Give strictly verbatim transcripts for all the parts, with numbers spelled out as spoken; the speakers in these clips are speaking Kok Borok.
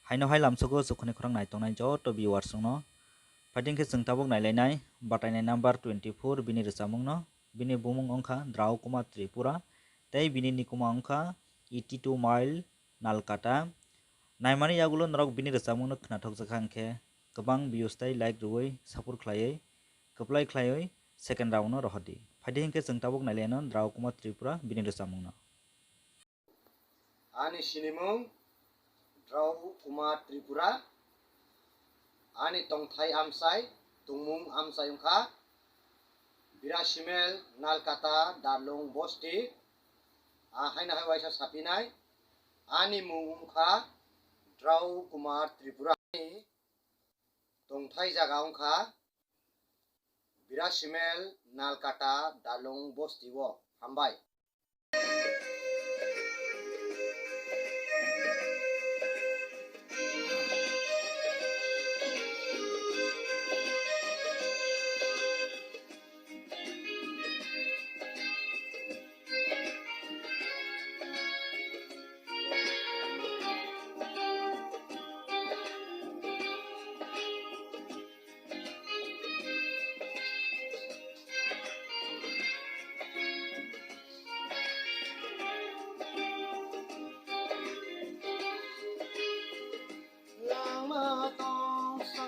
Haino hai lamsogo jokhoni khorang naitongnai joto viewers rokno. Phaidi hwnkhe chwng tabuk nailainai batainai number twenty four bini rwchapmungno. Bini bumung wngkha Drao Kumar Tripura tei bini nikuma wngkha eighty two mile Nalkata. Naimani yagulo norok bini rwchapmungno khnathokjakha hwnkhe kwbang views tei like rwui support khlaiwi kwplai khlaiwi second round no rohordi. Phaidi hwnkhe chwng tabuk nailaino Drao Kumar Tripura bini rwchapmungno. Ani sinimung Drao Kumar Tripura. Ani tongthai amsai, tongmung amsai wngkha Birasimel Nalkata Darlung Bosti. A haino hai waisa sapinai. Ani mung wngkha Drao Kumar Tripura. Ani tongthai jaga wngkha Birasimel Nalkata Darlung Bosti o. Hambai. Langma tongsa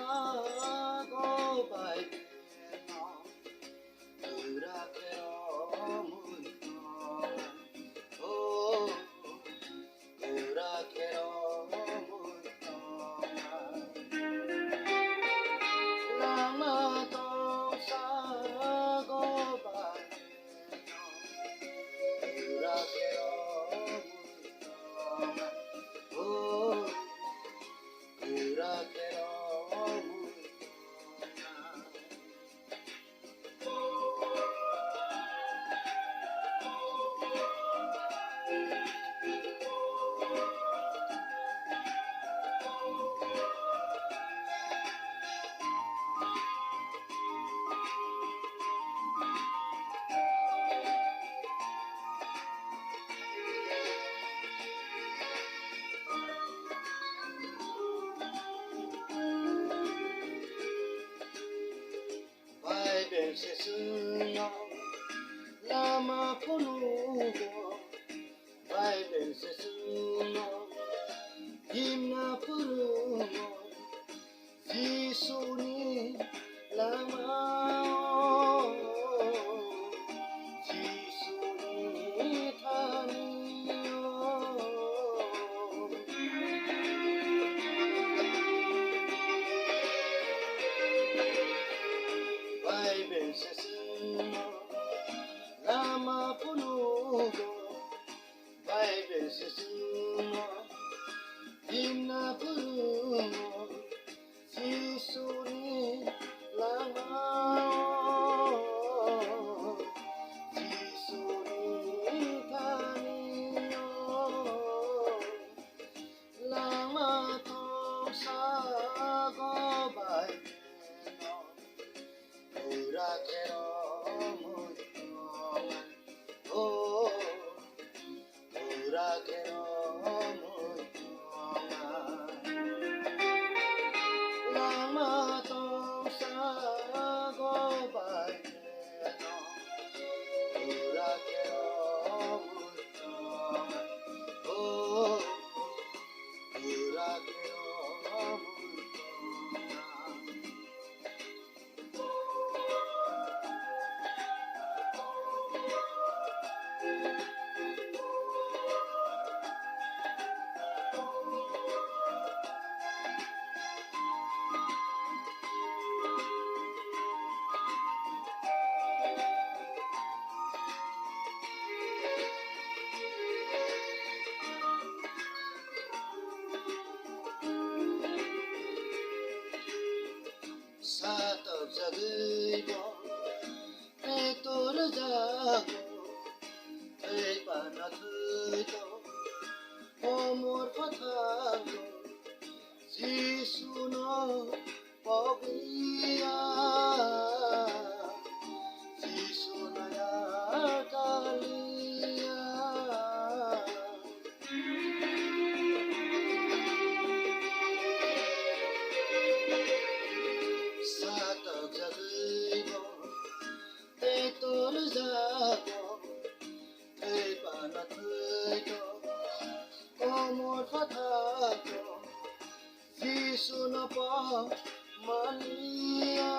go bai beno, pura khe romwi tongnai. O, pura khe romwi tongnai. Langma tongsa go bai beno, pura khe romwi tongnai. O, pura khe romwi tongnai. Bible se chwngno lama phunugo, Bible se chwngno himna phwrwngo, Jisuni lamao, Jisuni thanio. Bible se chwngno lama phunugo, Bible se chwngno himna phwrwngo, Jisuni lamao, Jisuni thanio. Langma tongsa go bai beno, pura khe romwi tongnai. O, pura khe romwi tongnai. Langma tongsa go bai beno, pura khe romwi tongnai. O, pura khe romwi tongnai. Satokjagwibo tei torjago, tei pana thwito komor phathango, Jisuno pogiya, Jisuno yakaliya. Mania.